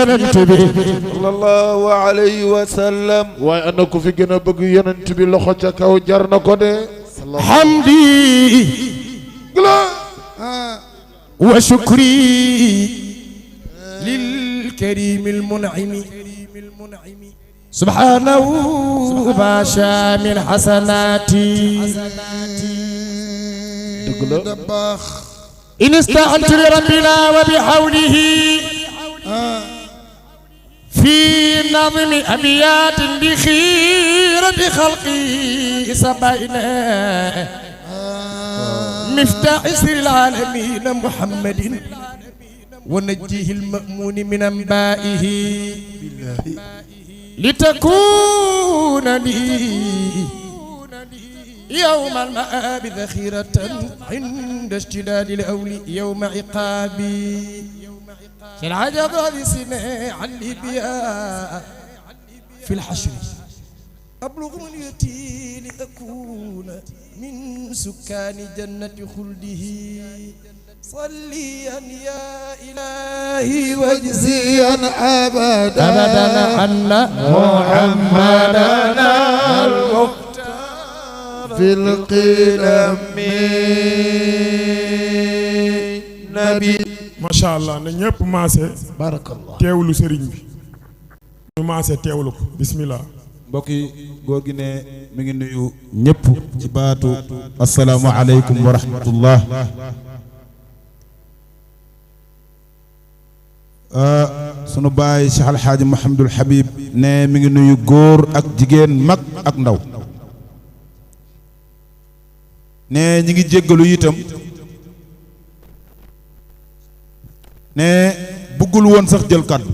yonent bi sallallahu alayhi wa sallam. waaye ana ko fi gën a bëgg yonent bi loxo ca kaw jar na ko de. hamdi wa shukri lil karim al mun'im subhanahu ma sha min hasanati dëgg la in ista'antu li rabbina wa bihawlihi fi nazmi abiyatin bi khirati khalqi sabayna مفتاح سر العالمين محمد ونجيه المأمون من أنبائه لتكون لي يوم المآب ذخيرة عند اشتداد الأولي يوم عقابي في العجب هذه سنة عن ليبيا في الحشر أبلغ منيتي لأكون من سكان جنة خلده صليا يا إلهي واجزيا أبدا أن محمدنا المختار في القلم نبي. ما شاء الله نيب ماسé barakallah teewlu sëriñ bi ñu maasee teewlu ko bismillah. mbokk yi góor gi ne mi ngi nuyu ñëpp ci baatu assalaamu aleykum wa rahmatullah. sunu baay Cheikh Alxaaji Mouhamadul Habib ne mi ngi nuyu góor ak jigéen mag ak ndaw. ne ñi ngi jéggalu itam ne bëggul woon sax jël kàddu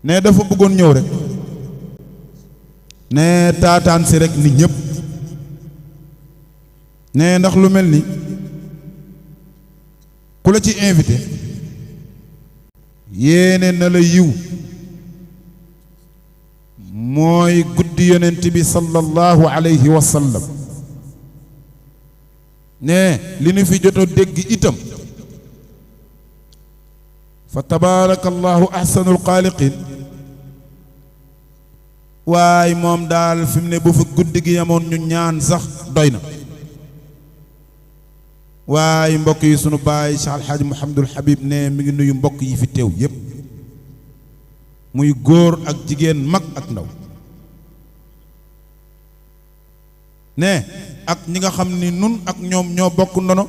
ne dafa bëggoon ñëw rek ne taataan si rek nit ñëpp ne ndax lu mel ni ku la ci invité yéene na la yiw mooy guddi yonent bi sallallahu alayhi wa sallam ne li nu fi jot a dégg itam fa tabaarakallahu ahsanul xaaliqin waaye moom daal fi mu ne bu fa guddi gi yamoon ñu ñaan sax doy na waaye mbokk yi sunu baay Cheikh Alxaaji Mouhamadul Habib ne mi ngi nuyu mbokk yi fi teew yépp muy góor ak jigéen mag ak ndaw ne ak ñi nga xam ni nun ak ñoom ñoo bokk ndono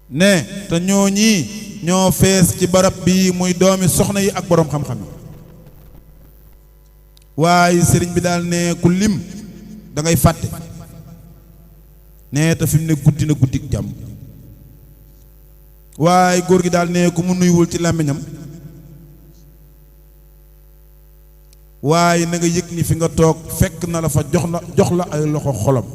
ne te ñoo ñii ñoo fees ci barab bi muy doomi soxna yi ak boroom xam-xam yi waaye sëriñ bi daal ne ku lim da ngay fàtte ne te fi mu ne guddi na guddik jàmm waaye góor gi daal ne ku mu nuyuwul ci làmmiñam waaye na nga yëg ni fi nga toog fekk na la fa jox la ay loxo xolam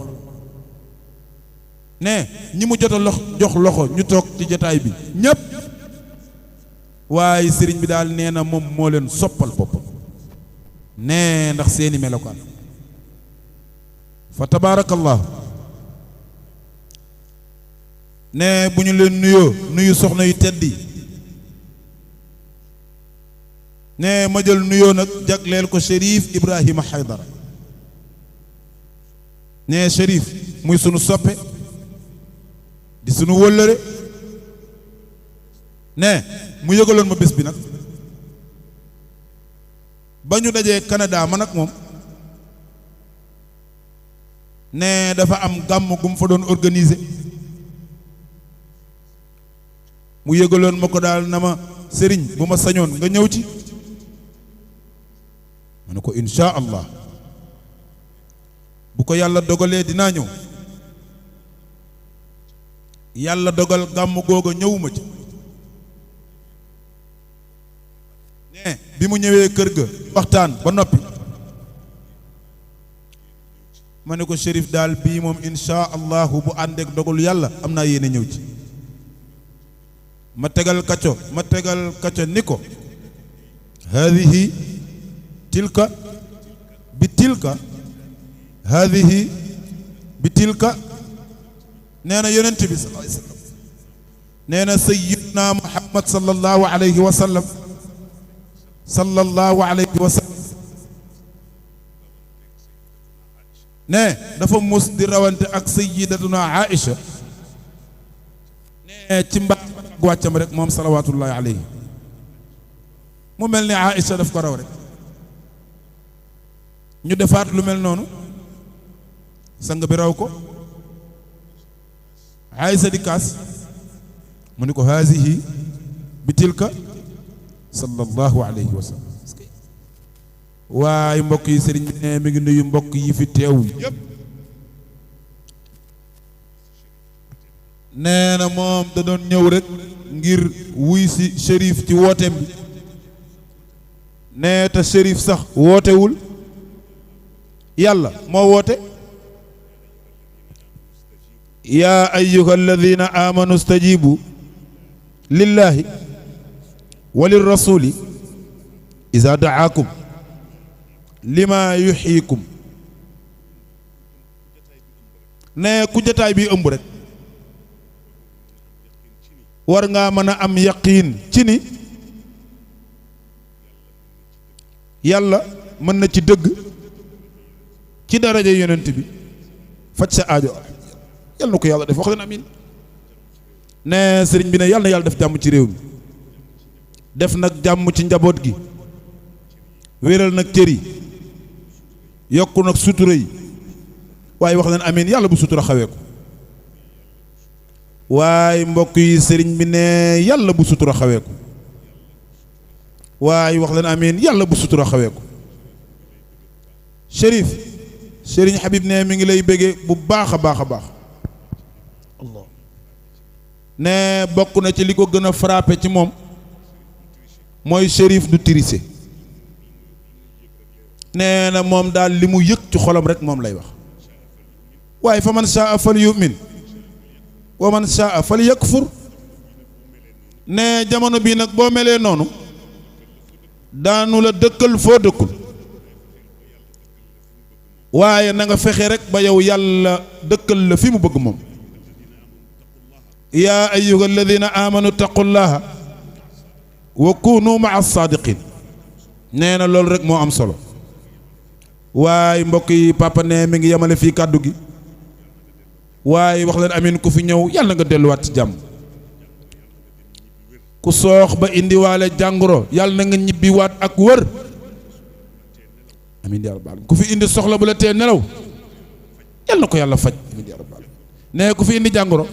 ne ñi mu jot a jox loxo ñu toog ci jotaay bi ñépp waaye sëriñ bi daal nee na moom moo leen soppal boppam nee ndax seeni melokaan fa tabaarakallahu ne bu ñu leen nuyoo nuyu soxna yu tedd yi ne ma jël nuyoo nag jagleel ko Chérif Ibrahima Haydara ne Chérif muy sunu soppe di sunu wëllëre ne mu yëgaloon ma bés bi nag ba ñu dajee Canada man ak moom ne dafa am gàmm gu mu fa doon organiser mu yëgaloon ma ko daal na ma sëriñ bu ma sañoon nga ñëw ci ma ne ko insha allah bu ko yàlla dogalee dinaa ñëw yàlla dogal gàmm googa ñëwuma ci ne bi mu ñëwee kër ga waxtaan ba noppi ma ne ko Chérif daal bii moom insha allahu bu àndeek dogal yàlla am naa yéene ñëw ci ma tegal kacco ni ko hadihi tilka bi tilka hadihi bi tilka nee na yonent bi sallallahu alayhi wasallam nee na sayyiduna Muhammad sallallahu alayhi wa sallam ne dafa mus di rawante ak sayyidatuna Aïcha ne ci mbaax ak wàccam rek moom salawatullahi alayhi mu mel ni Aïcha daf ko raw rek ñu defaat lu mel noonu sang bi raw ko Aïcha di kaas mu ni ko haasihi bi tilka sallallahu alayhi wa sallam waaye mbokk yi sëriñ bi ne mi ngi nuyu mbokk yi fi teew yépp nee na moom da doon ñëw rek ngir wuy si shérif ci wooteem bi nee te shérif sax wootewul yàlla moo woote yaa ayyuha alladina amanu stajibu lillahi wa lirrasuli iza daakum lima yuxyikum ne ku jataay bi ëmb rek war ngaa mën a am yaqiin ci ni yàlla mën na ci dëgg ci daraja yonent bi faj sa aajo yàlla na ko yàlla def wax leen amin ne sëriñ bi ne yàlla na yàlla def jàmm ci réew mi def nag jàmm ci njaboot gi wéral nag cër yi yokku nag sutura yi waaye wax leen amin yàlla bu sutura xawee ko waaye mbokk yi sëriñ bi ne yàlla bu sutura xawee ko waaye wax leen amin yàlla bu sutura xawee ko Chérif Sëriñ Habib ne mi ngi lay béggee bu baax a baax a baax Allah ne bokk na ci li ko gën a frappé ci moom mooy Chérif du tirise nee na moom daal li mu yëg ci xolam rek moom lay wax waaye fa man shaa fal yu'min wa man shaa fal yakfur ne jamono bii nag boo melee noonu daanu la dëkkal foo dëkkul waaye na nga fexe rek ba yow yàlla dëkkal la fi mu bëgg moom yaa ayyuha alladina amanu taqullaha wa kunu maa saadiqin nee na loolu rek moo am solo waaye mbokk yi papa ne mi ngi yemale fii kàddu gi waaye wax leen amin ku fi ñëw yàlla nga delluwaat ci jàmm ku soox ba indiwaale jàngoro yàlla na nga ñibbiwaat ak wër amin yaa rabbal ku fi indi soxla bu la tee nelaw yàlla na ko yàlla faj amin yaa rabbal ne ku fi indi jàngoro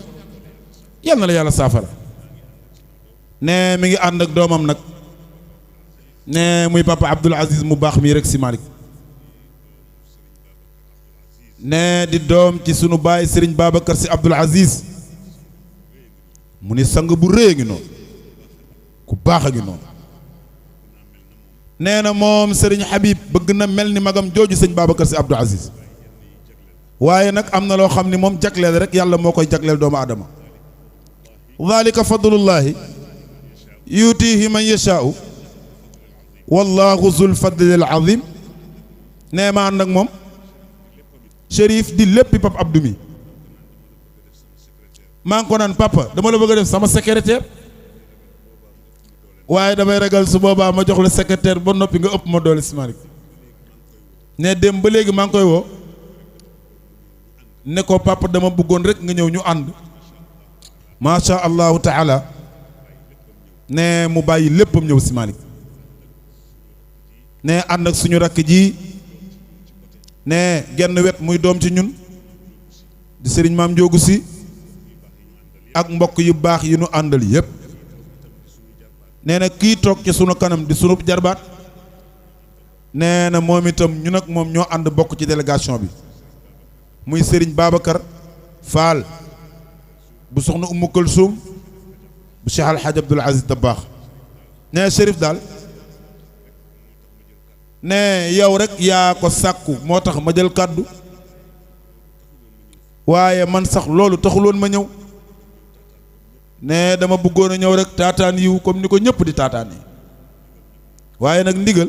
yàlla na la yàlla saafara ne mi ngi ànd ak doomam nag ne muy papa Abdoul Aziz mu baax mii rek si Malick ne di doom ci sunu baay Serigne Babacar si Abdoul Aziz mu ni sang bu rëy a ngi noonu ku baax a ngi noonu nee na moom Serigne Habib bëgg na mel ni magam jooju sëñ Babacar si Abdoul Aziz waaye nag am na loo xam ni moom jagleel rek yàlla moo koy jagleel doomu aadama dhalika fadlullahi yutihi man yashaa'u wallahu zul fadlil azim nee ma ànd ak moom Chérif di léppi papa Abdou mi maa ngi ko naan papa dama la bëgg a def sama secrétaire waaye damay ragal su boobaa ma jox la secrétaire ba noppi nga ëpp ma doole si Malick ne dem ba léegi maa ngi koy woo ne ko papa dama bëggoon rek nga ñëw ñu ànd macha allahu taala ne mu bàyyi léppam ñëw si Malick ne ànd ak suñu rakk ji ne genn wet muy doom ci ñun di sëriñ maam Njoogu si ak mbokk yu baax yi nu àndal yépp nee na kii toog ci sunu kanam di sunu jarbaat nee na moom itam ñu nag moom ñoo ànd bokk ci délégation bi muy sëriñ Babacar Fall bu soxna Umu Kulsum bu Cheikh Alhaaj Abdoul Aziz Dabakh nee Chérif daal ne yow rek yaa ko sàkku moo tax ma jël kàddu waaye man sax loolu taxuloon ma ñëw ne dama bëggoon a ñëw rek taataan yiw comme ni ko ñëpp di taataan yi waaye nag ndigal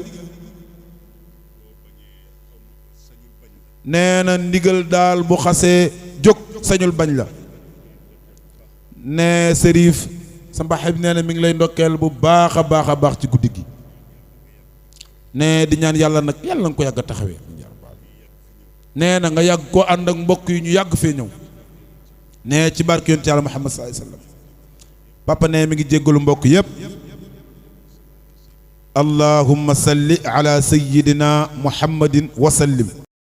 nee na ndigal daal bu xasee jóg sañul bañ la ne Chérif sa mbaxe bi nee na mi ngi lay ndokkeel bu baax a baax ci guddi gi ne di ñaan yàlla nag yàlla nga ko yàgg a taxawee nee na nga yàgg koo ànd ak mbokk yi ñu yàgg fee ñëw ne ci barke yonent yàlla Muhammad sallallahu alayhi wasallam papa ne mi ngi jéggalu mbokk yépp allahumma salli ala sayyidina muhammadin wa sallim